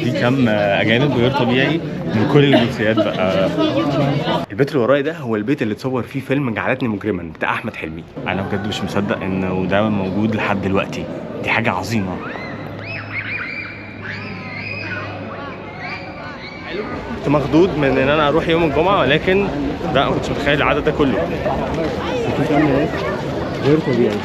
في كم اجانب غير طبيعي من كل الجنسيات بقى. البيت اللي ورايا ده هو البيت اللي اتصور فيه فيلم جعلتني مجرما بتاع احمد حلمي. انا بجد مش مصدق انه ده موجود لحد دلوقتي، دي حاجة عظيمه. كنت مخضوض من ان انا اروح يوم الجمعه، ولكن لا، ما كنتش متخيل العدد ده كله. غير طبيعي.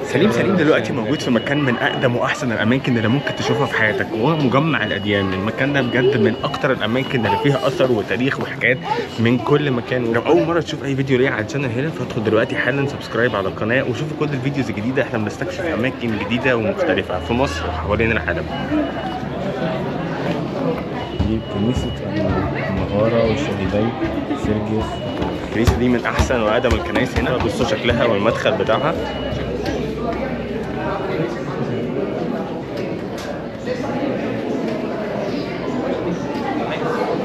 سليم سليم دلوقتي موجود في مكان من اقدم واحسن الاماكن اللي ممكن تشوفها في حياتك، وهو مجمع الاديان. المكان ده بجد من اكتر الاماكن اللي فيها اثر وتاريخ وحكايات من كل مكان. لو اول مرة تشوف اي فيديو ليا على ال channel هنا، فادخل دلوقتي حالا subscribe على القناة وشوفوا كل ال videos الجديده. احنا بنستكشف اماكن جديدة ومختلفة في مصر وحوالين العالم. دي كنيسة المغارة والشهيدين سيرجيوس. الكنيسة دي من احسن واقدم الكنائس هنا. بصوا شكلها والمدخل بتاعها.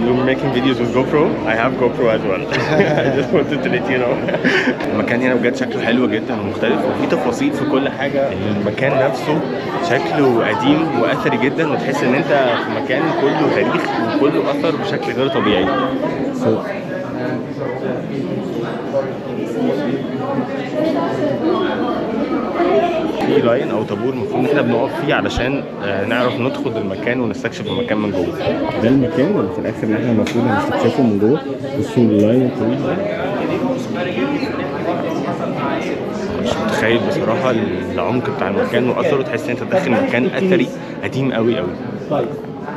You're making videos with GoPro? I have GoPro as well. I just wanted to let you know. المكان هنا بجد شكله حلو جدا ومختلف، وفي تفاصيل في كل حاجة. المكان نفسه شكله قديم وأثري جدا، وتحس إن أنت في مكان كله تاريخ وكله أثر بشكل غير طبيعي. في line او طابور المفروض ان احنا بنقف فيه علشان نعرف ندخل المكان ونستكشف المكان من جوه. ده المكان اللي في الاخر اللي احنا المفروض هنستكشفه من جوه. بصوا ال line الطويل ده، مش متخيل بصراحة العمق بتاع المكان واثره. تحس ان انت داخل مكان اثري قديم قوي قوي. طيب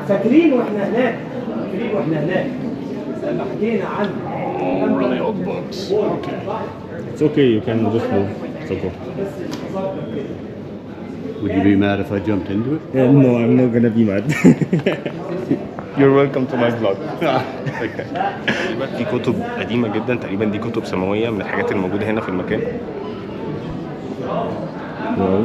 فاكرين واحنا هناك، فاكرين واحنا هناك لما حكينا عن It's okay, you can just move. It's okay. Would you be mad if I jumped into it? Yeah, no, I'm not gonna be mad. You're welcome to my vlog. في كتب قديمة جدا، تقريبا دي كتب سماوية من الحاجات الموجودة هنا في المكان. Wow.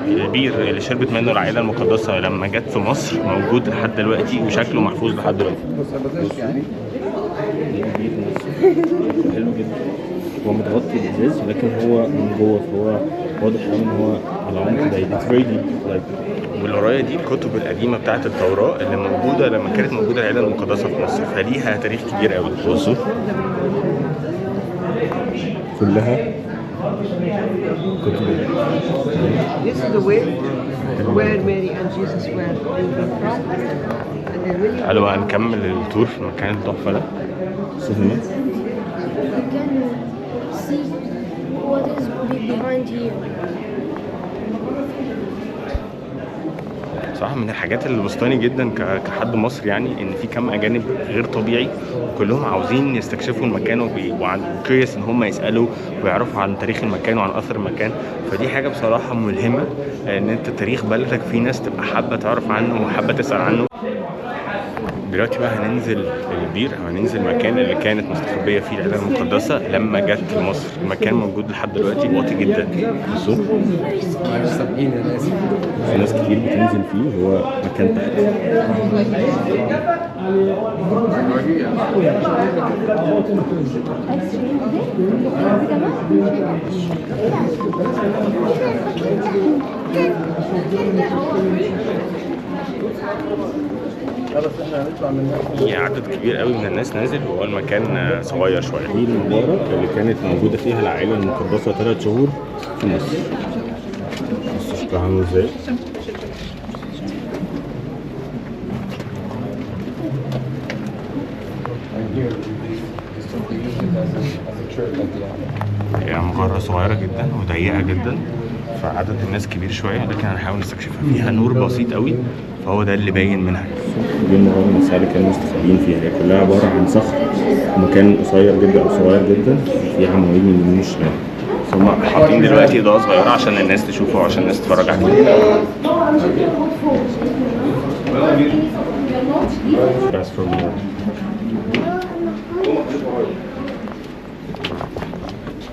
البير اللي شربت منه العائلة المقدسة لما جت في مصر موجود لحد دلوقتي وشكله محفوظ لحد دلوقتي. البير نفسه حلو جدا، هو متغطي بإزاز ولكن هو من جوه، فهو واضح قوي ان هو على عمق بعيد. It's very deep like. واللي ورايا دي الكتب القديمة بتاعت التوراة اللي موجودة لما كانت موجودة العائلة المقدسة في مصر، فليها تاريخ كبير قوي. بصوا كلها كتب. This is the way where Mary and Jesus were moving from. And then when you تعالوا بقى نكمل ال tour في المكان التحفة ده. بصوا هنا. You can see what is behind here. صراحة من الحاجات اللي بسطاني جدا كحد مصري، يعني ان في كم اجانب غير طبيعي كلهم عاوزين يستكشفوا المكان وعن curious ان هم يسالوا ويعرفوا عن تاريخ المكان وعن اثر المكان. فدي حاجة بصراحة ملهمة، ان انت تاريخ بلدك في ناس تبقى حابة تعرف عنه وحابة تسال عنه. دلوقتي بقى هننزل البير او هننزل المكان اللي كانت مستخبيه فيه العائلة المقدسة لما جت مصر. المكان موجود لحد دلوقتي، واطي جدا. بصوا في ناس كتير بتنزل فيه، هو مكان تحت. في عدد كبير قوي من الناس نازل، وهو المكان صغير شوية. دي المغارة اللي كانت موجودة فيها العائلة المقدسة 3 شهور في مصر. بصوا شكلها عامل ازاي. هي مغارة صغيرة جدا وضيقة جدا، فعدد الناس كبير شوية، لكن هنحاول نستكشفها. فيها نور بسيط قوي، فهو ده اللي باين منها. دي المغارة نفسها اللي كانوا مستخبيين فيها، هي كلها عبارة عن صخر، مكان قصير جدا أو صغير جدا، فيها عواميد من اليمين والشمال. بس هم حاطين دلوقتي إضاءة صغيرة عشان الناس تشوفه وعشان الناس تتفرج عليه. Best for me.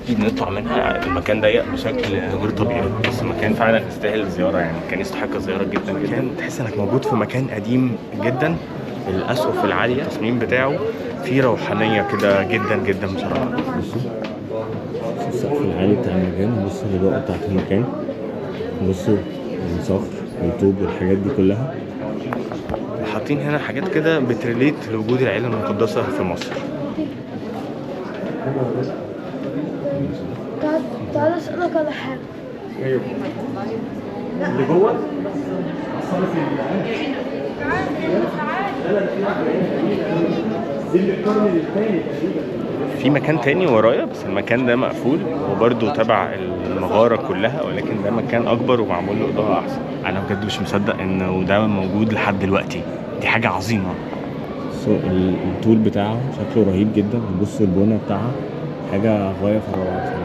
بنطلع منها المكان ضيق بشكل غير طبيعي، بس المكان فعلا يستاهل الزيارة، يعني المكان يستحق الزيارة جدا جدا. تحس انك موجود في مكان قديم جدا، الاسقف العالية، التصميم بتاعه فيه روحانية كده جدا جدا بصراحة. بصوا السقف العالي بتاع المكان، بصوا الإضاءة بتاعت المكان، بصوا الصخر والطوب والحاجات دي كلها. حاطين هنا حاجات كده بت relate لوجود العيلة المقدسة في مصر. تعال اسألك على حاجة. ايوه اللي جوه في مكان تاني ورايا، بس المكان ده مقفول وبرده تبع المغارة كلها، ولكن ده مكان أكبر ومعمول له إضاءة أحسن. أنا بجد مش مصدق إنه ده موجود لحد دلوقتي، دي حاجة عظيمة. الطول بتاعه شكله رهيب جدا، بصوا البنى بتاعها حاجة غاية في الروعة بصراحة.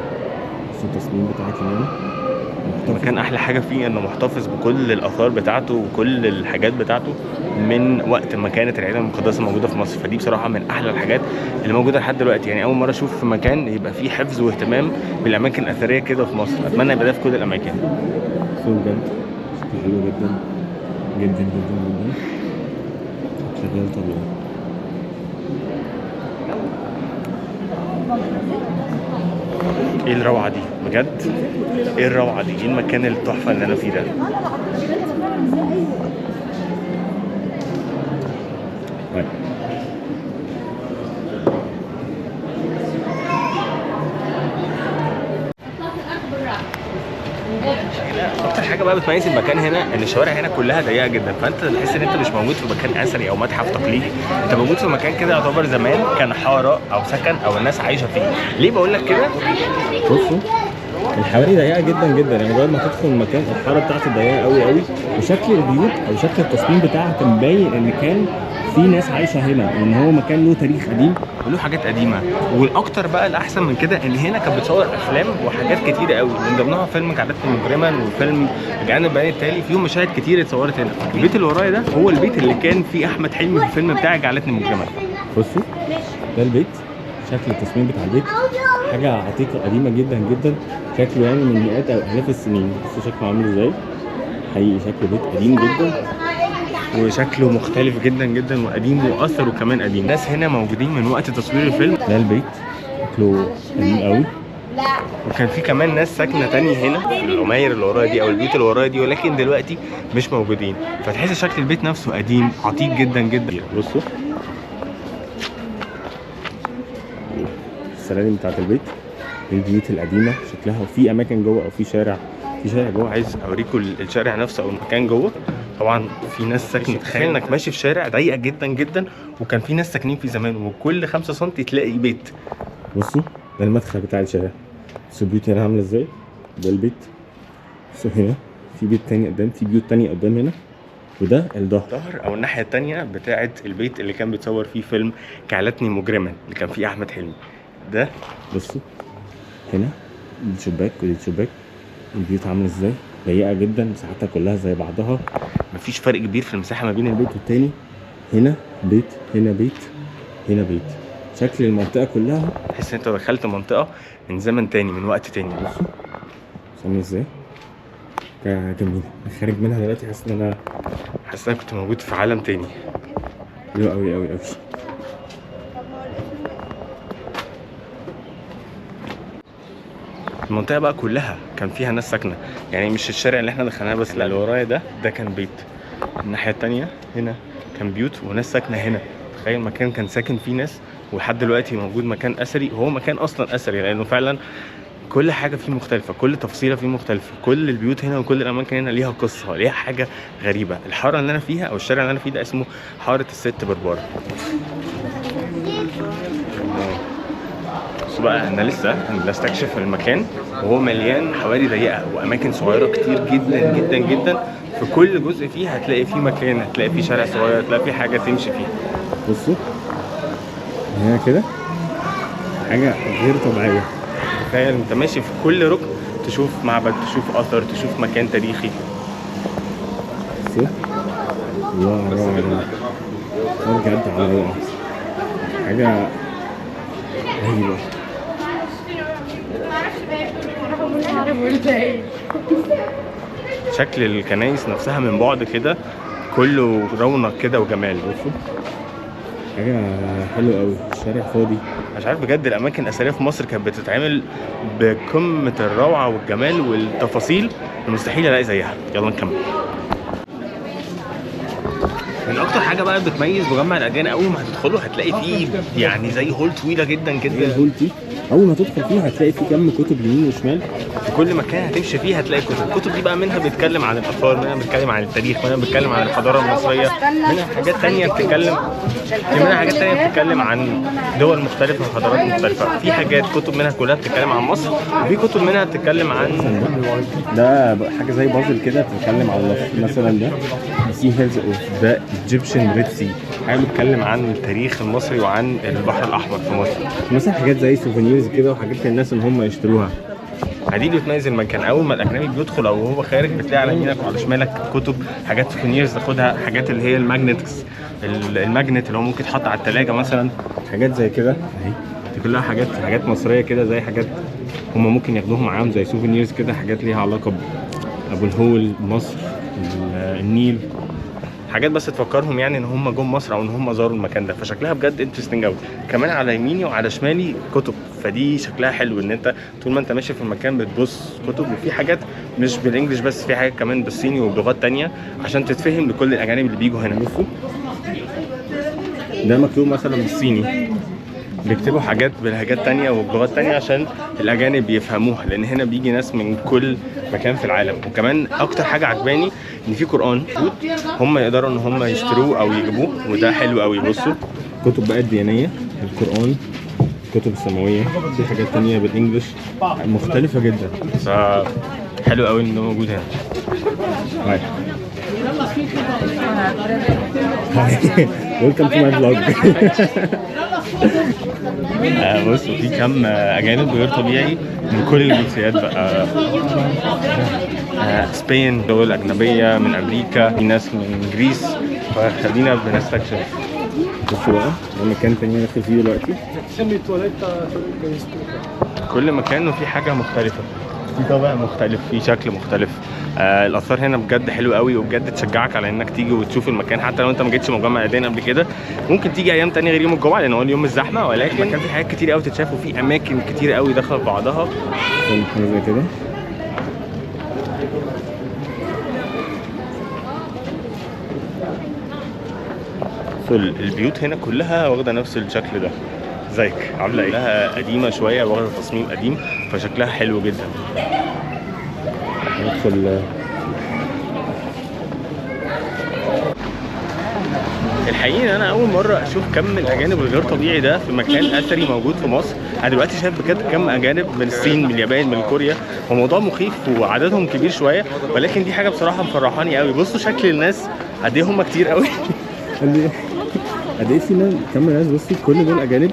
بصوا التصميم بتاعها كمان. المكان أحلى حاجة فيه إنه محتفظ بكل الآثار بتاعته وكل الحاجات بتاعته من وقت ما كانت العيلة المقدسة موجودة في مصر، فدي بصراحة من أحلى الحاجات اللي موجودة لحد دلوقتي. يعني أول مرة أشوف في مكان يبقى فيه حفظ واهتمام بالأماكن الأثرية كده في مصر، أتمنى يبقى ده في كل الأماكن. بصوا بجد شكله حلو جدا جدا جدا جدا، شكله طبيعي. ايه الروعة دي بجد؟ ايه الروعة دي؟ ايه المكان التحفة اللي انا فيه ده؟ طيب اكتر حاجة بقى بتميز المكان هنا ان الشوارع هنا كلها ضيقه جدا، فانت تحس ان انت مش موجود في مكان اثري او متحف تقليدي، انت موجود في مكان كده يعتبر زمان كان حارة او سكن او الناس عايشه فيه. ليه بقول لك كده؟ بصوا الحواري ضيقه جدا جدا، يعني مجرد ما تدخل المكان الحارة بتاعته ضيقه قوي قوي، وشكل البيوت او شكل التصميم بتاعها كان باين ان كان في ناس عايشه هنا، وان هو مكان له تاريخ قديم وله حاجات قديمة. والاكتر بقى الاحسن من كده ان هنا كانت بتصور افلام وحاجات كتيرة قوي، من ضمنها فيلم جعلتني مجرما وفيلم جعلنا البيان التالي، فيهم مشاهد كتير اتصورت هنا. البيت اللي ورايا ده هو البيت اللي كان فيه احمد حلمي في الفيلم بتاع جعلتني مجرما. بصوا ده البيت، شكل التصميم بتاع البيت حاجة عتيقه قديمة جدا جدا، شكله يعني من مئات او الاف السنين. بصوا شكله عامل ازاي، حقيقي شكله بيت قديم جدا وشكله مختلف جدا جدا وقديم واثره كمان قديم. الناس هنا موجودين من وقت تصوير الفيلم. ده البيت شكله قديم قوي، وكان في كمان ناس ساكنة تاني هنا في العماير اللي ورايا دي او البيوت اللي ورايا دي، ولكن دلوقتي مش موجودين، فتحس شكل البيت نفسه قديم عتيق جدا جدا. بصوا السلالم بتاعت البيت، البيوت القديمة شكلها، وفي اماكن جوه او في شارع، في شارع جوه. عايز اوريكم الشارع نفسه او المكان جوه. طبعا في ناس ساكنة، تخيل انك ماشي في شارع ضيق جدا جدا وكان في ناس ساكنين فيه زمان، وكل 5 سم تلاقي بيت. بصوا ده المدخل بتاع الشارع، بصوا البيوت هنا عامله ازاي، ده البيت. بصوا هنا في بيت تاني قدام، في بيوت تانية قدام هنا، وده الظهر او الناحية التانية بتاعه البيت اللي كان بيتصور فيه فيلم جعلتني مجرما اللي كان فيه احمد حلمي ده. بصوا هنا الشباك ودي الشباك، البيوت عامله ازاي، ضيقه جدا، مساحتها كلها زي بعضها، مفيش فرق كبير في المساحة ما بين البيت والتاني. هنا بيت، هنا بيت، هنا بيت، شكل المنطقة كلها تحس ان انت دخلت منطقة من زمن تاني، من وقت تاني. بصوا عامل ازاي، جميلة. خارج منها دلوقتي حاسس ان انا كنت موجود في عالم تاني. حلو قوي قوي قوي. المنطقة بقى كلها كان فيها ناس ساكنة، يعني مش الشارع اللي احنا دخلناه بس، لا اللي ورايا ده كان بيت، الناحية التانية هنا كان بيوت وناس ساكنة هنا. تخيل مكان كان ساكن فيه ناس ولحد دلوقتي موجود، مكان اثري، هو مكان اصلا اثري لانه فعلا كل حاجة فيه مختلفة، كل تفصيله فيه مختلفة، كل البيوت هنا وكل الاماكن هنا ليها قصة، ليها حاجة غريبة. الحارة اللي انا فيها او الشارع اللي انا فيه ده اسمه حارة الست بربره. بصوا بقى انا لسه بستكشف المكان وهو مليان حواري ضيقه واماكن صغيرة كتير جدا جدا جدا. في كل جزء فيه هتلاقي فيه مكان، هتلاقي فيه شارع صغير، هتلاقي فيه حاجة تمشي فيها. بصوا هنا كده حاجة غير طبيعية. تخيل انت ماشي في كل ركن تشوف معبد، تشوف اثر، تشوف مكان تاريخي. بصوا الله روعه يا جماعة، بجد على روعه، حاجة رهيبة. شكل الكنايس نفسها من بعد كده كله رونق كده وجمال. بصوا حاجة حلوة قوي، الشارع فاضي، مش عارف بجد، الاماكن الاثرية في مصر كانت بتتعمل بقمة الروعة والجمال والتفاصيل المستحيل الاقي زيها. يلا نكمل. من اكتر حاجة بقى بتميز مجمع الاديان، اول ما هتدخله هتلاقي فيه يعني زي hall طويلة جدا ايه جدا. ال hall دي؟ اول ما تدخل فيها هتلاقي في كم كتب يمين وشمال. في كل مكان هتمشي فيه هتلاقي كتب. الكتب دي بقى منها بيتكلم عن الاثار، منها بيتكلم عن التاريخ، منها بيتكلم عن الحضارة المصرية، منها حاجات تانية بتتكلم، في منها حاجات تانية بتتكلم عن دول مختلفة وحضارات مختلفة. في حاجات كتب منها كلها بتتكلم عن مصر، وفي كتب منها بتتكلم عن ده حاجة زي بازل كده بتتكلم على مثلا ده sea hills of the Egyptian Red Sea، حاجة بتتكلم عن التاريخ المصري وعن البحر الأحمر في مصر. مثلا حاجات زي souvenirs كده وحاجات للناس ان هم يشتروها. دي اللي بتميز المكان. اول ما الاجنبي بيدخل او هو خارج بتلاقي على يمينك وعلى شمالك كتب، حاجات souvenirs تاخدها، حاجات اللي هي ال magnets، ال magnet اللي هو ممكن يتحط على التلاجة مثلا، حاجات زي كده اهي، دي كلها حاجات مصرية كده، زي حاجات هم ممكن ياخدوها معاهم زي souvenirs كده، حاجات ليها علاقة بابو الهول، مصر، النيل، حاجات بس تفكرهم يعني ان هم جم مصر او ان هم زاروا المكان ده. فشكلها بجد interesting قوي. كمان على يميني وعلى شمالي كتب، فدي شكلها حلو ان انت طول ما انت ماشي في المكان بتبص كتب، وفي حاجات مش بال English بس، في حاجات كمان بالصيني وبلغات تانية عشان تتفهم لكل الاجانب اللي بيجوا هنا. بصوا ده مكتوب مثلا بالصيني، بيكتبوا حاجات بلهجات تانية وبلغات تانية عشان الأجانب يفهموها، لأن هنا بيجي ناس من كل مكان في العالم. وكمان أكتر حاجة عجباني إن في قرآن هم يقدروا إن هم يشتروه أو يجيبوه، وده حلو أوي. بصوا كتب بقى الديانية، القرآن، الكتب السماوية، في حاجات تانية بال English مختلفة جدا. حلو أوي إن ده موجود هنا. Hi. Welcome to my vlog. بصوا في كم أجانب غير طبيعي من كل الجنسيات بقى، Spain، دول أجنبية، من أمريكا، في ناس من Greece، فخلينا بنستكشف. بصوا بقى ده مكان تاني ندخل فيه دلوقتي. كل مكان وفي حاجة مختلفة، في طابع مختلف، في شكل مختلف. الآثار هنا بجد حلو قوي، وبجد تشجعك على انك تيجي وتشوف المكان، حتى لو انت ما جيتش مجمع الأديان قبل كده. ممكن تيجي ايام تانية غير يوم الجمعة لان هو اليوم الزحمة، ولكن المكان فيه حاجات كتير قوي تتشاف، وفي اماكن كتير قوي داخلة في بعضها. حاجة زي كده. البيوت هنا كلها واخدة نفس الشكل ده، زيك عاملة ايه؟ لها قديمة شوية، واخدة تصميم قديم، فشكلها حلو جدا. ندخل. الحقيقة ان انا اول مرة اشوف كم الاجانب الغير طبيعي ده في مكان اثري موجود في مصر. انا دلوقتي شايف بجد كم اجانب من الصين، من اليابان، من كوريا. هو موضوع مخيف وعددهم كبير شوية، ولكن دي حاجة بصراحة مفرحاني قوي. بصوا شكل الناس قد ايه هم كتير قوي. قد ايه في كم ناس. بصوا كل دول اجانب.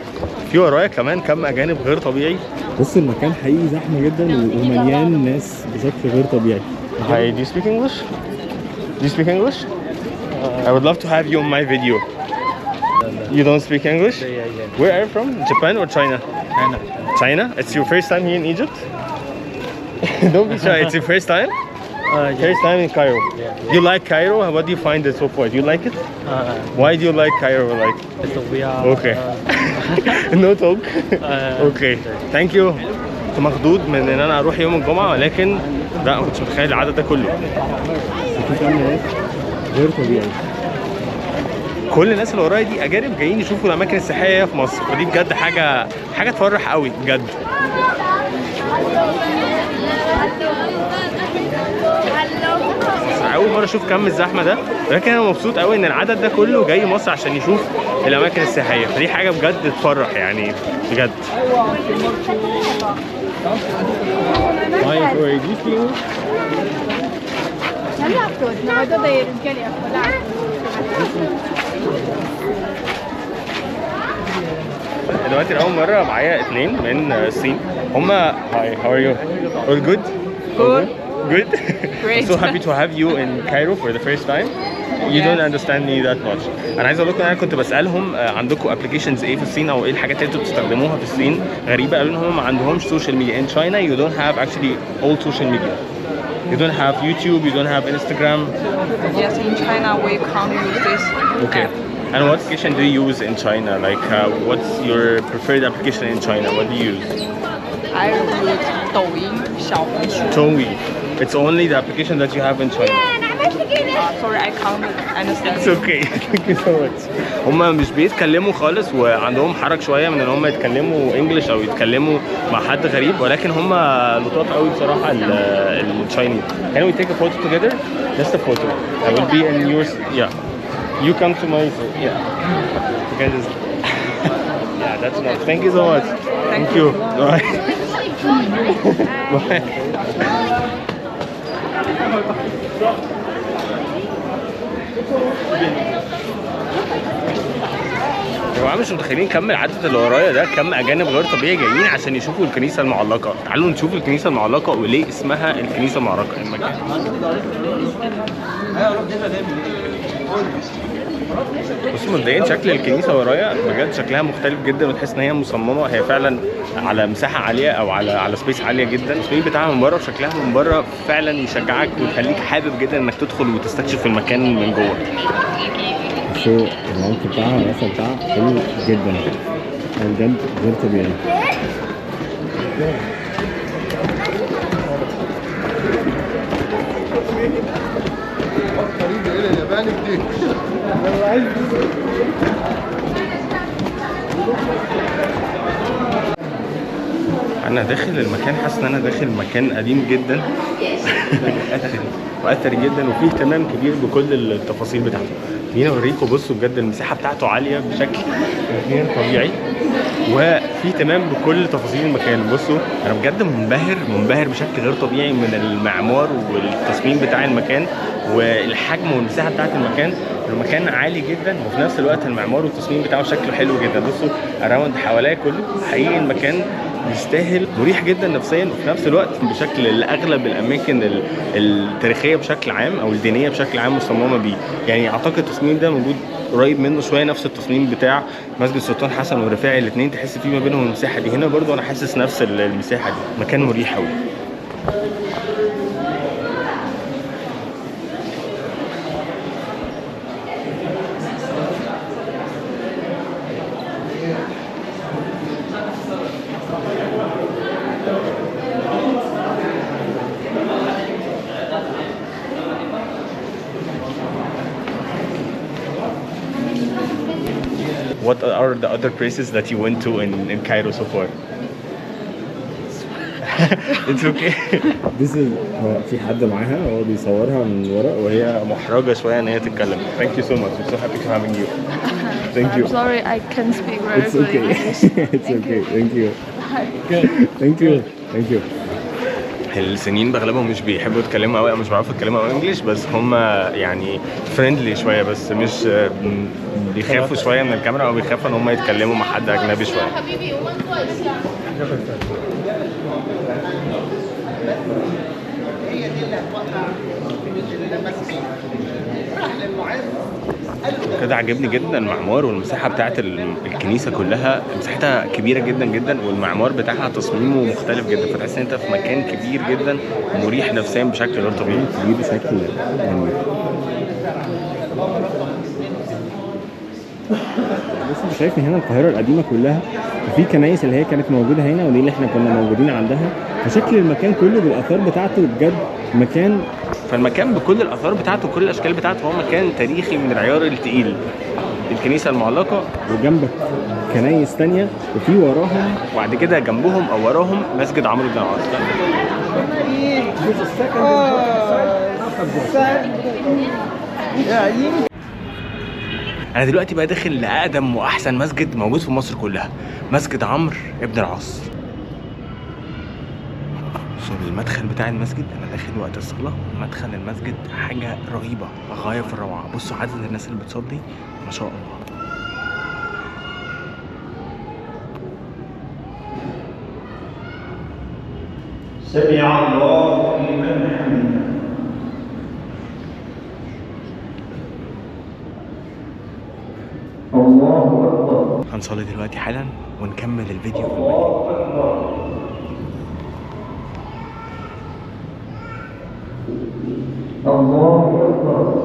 في ورايا كمان كم اجانب غير طبيعي. بصوا المكان حقيقي زحمة جدا ومليان ناس بشكل غير طبيعي. Hi, do you speak English? Do you speak English? I would love to have you on my video. You don't speak English? Yeah, yeah. Where are you from? Japan or China? China. China? It's your first time here in Egypt? Don't be shy. It's your first time? Yeah. First time in Cairo. Yeah, You like Cairo? What do you find it so far? Do you like it? Why do you like Cairo? Like? So we are. Okay. No talk. Okay. Thank you. كنت مخضوض من ان انا اروح يوم الجمعة، ولكن لا، ما كنتش متخيل العدد ده كله. في كم ناس غير طبيعي. كل الناس اللي ورايا دي اجانب جايين يشوفوا الاماكن السياحية في مصر، ودي بجد حاجة تفرح قوي بجد. اول مرة اشوف كم الزحمة ده، ولكن انا مبسوط قوي ان العدد ده كله جاي مصر عشان يشوف الاماكن السياحية، فدي حاجة بجد تفرح يعني بجد. Hi, sorry, do you speak English? دلوقتي لأول مرة معايا اتنين من الصين. هما Hi, how are you? All good? Good. Good? Great. I'm so happy to have you in Cairo for the first time. You don't understand me that much. أنا عايز أقول لكم إن أنا كنت بسألهم عندكم applications إيه في الصين أو إيه الحاجات اللي أنتوا بتستخدموها في الصين. غريبة، قالوا إن هم ما عندهمش social media. In China you don't have actually all social media. You don't have YouTube, you don't have Instagram. Yes, in China we can't use this. Okay. app. And what application do you use in China? Like, what's your preferred application in China? What do you use? I use 抖音, 小红书. Douyin. It's only the application that you have in China. Sorry, I can't understand. It's okay. Thank you so much. هما مش بيتكلموا خالص وعندهم حرج شوية من ان هم يتكلموا English او يتكلموا مع حد غريب، ولكن هم لطاف قوي بصراحة ال Chinese. Can we take a photo together? Just a photo. I will be in yours. Yeah. You come to my, yeah. You can just, yeah, that's enough. Thank you so much. Thank you. Bye. Bye. يا جماعة مش متخيلين كم العدد اللي ورايا ده، كم اجانب غير طبيعي جايين عشان يشوفوا الكنيسة المعلقة. تعالوا نشوف الكنيسة المعلقة وليه اسمها الكنيسة المعلقة. المكان بصوا مبدئيا شكل الكنيسة ورايا بجد شكلها مختلف جدا، وتحس ان هي مصممه، هي فعلا على مساحة عالية او على space عالية جدا. التصميم بتاعها من بره وشكلها من بره فعلا يشجعك ويخليك حابب جدا انك تدخل وتستكشف المكان من جوه. شو العمق بتاعها والرسم بتاعها حلو جدا بجد، غير طبيعي. انا داخل المكان حاسس ان انا داخل مكان قديم جدا اثري واثري جدا، وفيه اهتمام كبير بكل التفاصيل بتاعته. خليني اوريكم، بصوا بجد المساحة بتاعته عالية بشكل غير طبيعي، وفي اهتمام بكل تفاصيل المكان. بصوا انا بجد منبهر منبهر بشكل غير طبيعي من المعمار والتصميم بتاع المكان والحجم والمساحة بتاعت المكان. المكان عالي جدا، وفي نفس الوقت المعمار والتصميم بتاعه شكله حلو جدا. بصوا around حواليا كله، حقيقي المكان يستاهل، مريح جدا نفسيا، وفي نفس الوقت بشكل لاغلب الاماكن التاريخية بشكل عام او الدينية بشكل عام مصممه بيه. يعني اعتقد التصميم ده موجود قريب منه شوية نفس التصميم بتاع مسجد السلطان حسن والرفاعي، الاثنين تحس فيه ما بينهم المساحة دي. هنا برضو انا حاسس نفس المساحة دي، مكان مريح قوي. What are the other places that you went to in Cairo so far? It's okay. This is هو في حد معاها هو بيصورها من ورا وهي محرجة شوية إن هي تتكلم. Thank you so much. I'm so happy to having you. Thank you. I'm sorry, I can't speak very It's good okay. English. It's okay. Thank you. Thank you. Thank you. الصينيين بأغلبهم مش بيحبوا يتكلموا قوي او مش بيعرفوا يتكلموا قوي English، بس هم يعني friendly شوية، بس مش بيخافوا شوية من الكاميرا او بيخافوا ان هم يتكلموا مع حد اجنبي شوية. كده عجبني جدا المعمار والمساحة بتاعت الكنيسة كلها، مساحتها كبيرة جدا جدا، والمعمار بتاعها تصميمه مختلف جدا، فتحس ان انت في مكان كبير جدا مريح نفسيا بشكل غير طبيعي. كبير بشكل يعني. بس انت شايف من هنا القاهرة القديمة كلها، وفي كنايس اللي هي كانت موجودة هنا ودي اللي احنا كنا موجودين عندها، فشكل المكان كله بالاثار بتاعته بجد مكان. فالمكان بكل الاثار بتاعته وكل الاشكال بتاعته هو مكان تاريخي من العيار التقيل. الكنيسة المعلقة وجنبك كنايس تانية، وفي وراهم وبعد كده جنبهم او وراهم مسجد عمرو بن العاص. انا دلوقتي بقى داخل لاقدم واحسن مسجد موجود في مصر كلها، مسجد عمرو بن العاص. المدخل بتاع المسجد، انا داخل وقت الصلاة، مدخل المسجد حاجة رهيبة غاية في الروعة. بصوا عدد الناس اللي بتصلي ما شاء الله. سمع الله لمن حمده. الله اكبر. هنصلي دلوقتي حالا ونكمل الفيديو في المكان. الله اكبر. الله أكبر.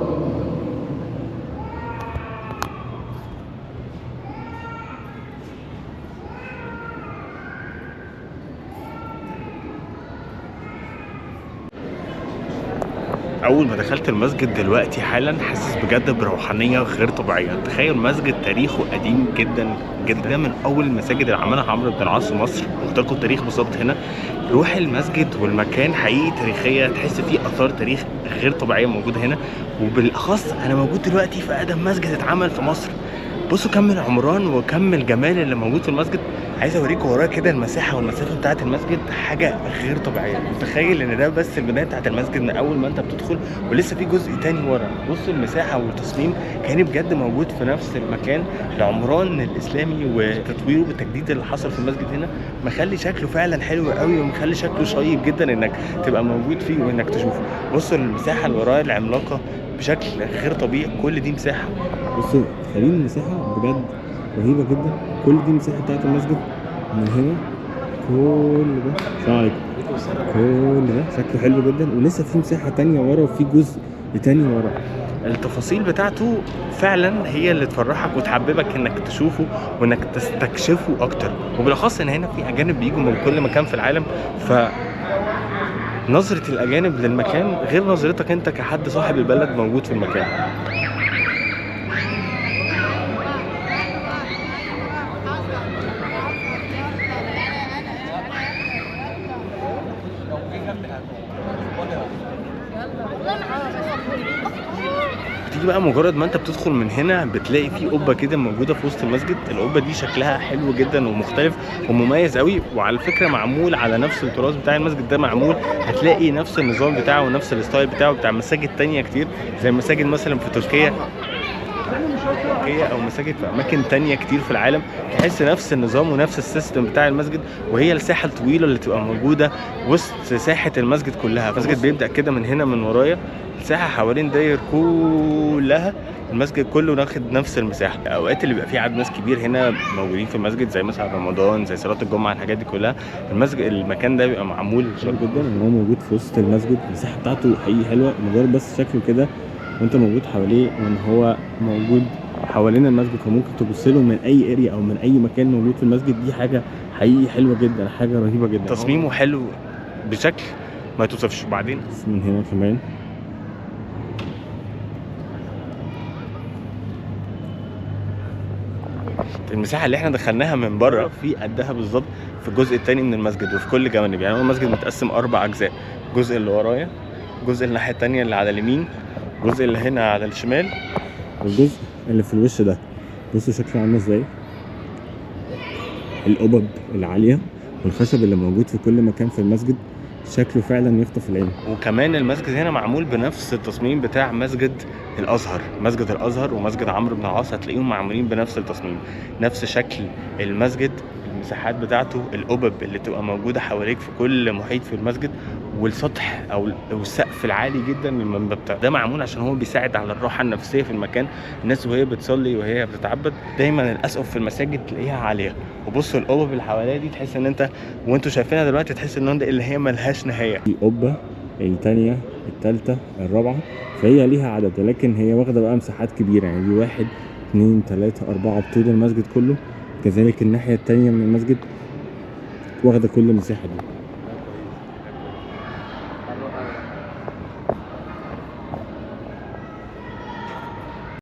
اول ما دخلت المسجد دلوقتي حالا حاسس بجد بروحانيه غير طبيعية. تخيل مسجد تاريخه قديم جدا جدا، ده من اول المساجد اللي عملها عمرو بن العاص في مصر، وقلت التاريخ بالظبط هنا. روح المسجد والمكان حقيقي تاريخية، تحس فيه اثار تاريخ غير طبيعية موجودة هنا. وبالاخص انا موجود دلوقتي في اقدم مسجد اتعمل في مصر. بصوا كم العمران وكم الجمال اللي موجود في المسجد. عايز اوريكم ورايا كده المساحة والمسافة بتاعه المسجد، حاجة غير طبيعية. متخيل ان ده بس البداية بتاعه المسجد من اول ما انت بتدخل، ولسه في جزء تاني ورا. بصوا المساحة والتصميم كان بجد موجود في نفس المكان. العمران الاسلامي وتطويره بالتجديد اللي حصل في المسجد هنا مخلي شكله فعلا حلو قوي، ومخلي شكله شيق جدا انك تبقى موجود فيه وانك تشوفه. بصوا المساحة اللي ورايا العملاقة بشكل غير طبيعي، كل دي مساحة. بصوا خليل المساحة بجد رهيبة جدا، كل دي مساحة بتاعت المسجد من هنا، كل ده. السلام عليكم. كل ده شكله حلو جدا، ولسه في مساحة تانية ورا وفي جزء تاني ورا. التفاصيل بتاعته فعلا هي اللي تفرحك وتحببك انك تشوفه وانك تستكشفه اكتر، وبالاخص ان هنا في اجانب بيجوا من كل مكان في العالم، ف نظرة الأجانب للمكان غير نظرتك أنت كحد صاحب البلد موجود في المكان. بتيجي بقى مجرد ما انت بتدخل من هنا بتلاقي في قبه كده موجودة في وسط المسجد. القبة دي شكلها حلو جدا ومختلف ومميز قوي، وعلى فكرة معمول على نفس التراث بتاع المسجد ده، معمول هتلاقي نفس النظام بتاعه ونفس ال style بتاعه بتاع مساجد تانية كتير، زي مساجد مثلا في تركيا او مساجد في اماكن تانية كتير في العالم. تحس نفس النظام ونفس ال system بتاع المسجد، وهي الساحة الطويلة اللي تبقى موجودة وسط ساحة المسجد كلها. المسجد بيبدا كده من هنا من ورايا، الساحة حوالين داير كلها، المسجد كله واخد نفس المساحة. اوقات اللي بيبقى فيه عدد ناس كبير هنا موجودين في المسجد، زي مثلا رمضان، زي صلاة الجمعة، الحاجات دي كلها، المسجد المكان ده بيبقى معمول حلو جدا ان هو موجود في وسط المسجد. المساحة بتاعته حقيقي حلوة، مجرد بس شكله كده وانت موجود حواليه، وان هو موجود حوالين المسجد، فممكن تبص له من اي area او من اي مكان موجود في المسجد. دي حاجة حقيقي حلوة جدا، حاجة رهيبة جدا. تصميمه حلو بشكل ما توصفش. وبعدين من هنا كمان المساحة اللي احنا دخلناها من بره في قدها بالظبط في الجزء الثاني من المسجد وفي كل جوانب. يعني هو المسجد متقسم 4 اجزاء، الجزء اللي ورايا، الجزء اللي الناحية الثانية اللي على اليمين، الجزء اللي هنا على الشمال، والجزء اللي في الوش ده. بصوا شكله عامل ازاي، القبب العالية والخشب اللي موجود في كل مكان في المسجد، شكله فعلا يخطف العين. وكمان المسجد هنا معمول بنفس التصميم بتاع مسجد الازهر. مسجد الازهر ومسجد عمرو بن العاص هتلاقيهم معمولين بنفس التصميم، نفس شكل المسجد، المساحات بتاعته، القبب اللي تبقى موجودة حواليك في كل محيط في المسجد، والسطح او السقف العالي جدا للمبنى بتاعه. ده معمول عشان هو بيساعد على الراحة النفسية في المكان، الناس وهي بتصلي وهي بتتعبد دايما الاسقف في المساجد تلاقيها عالية. وبصوا القبب اللي حواليها دي، تحس ان انت وانتوا شايفينها دلوقتي تحس ان اللي هي ملهاش نهاية. في قبه الثانية الثالثة الرابعة، فهي ليها عدد، ولكن هي واخده بقى مساحات كبيرة، يعني دي 1 2 3 4 بطول المسجد كله. كذلك الناحية الثانية من المسجد واخده كل المساحة دي.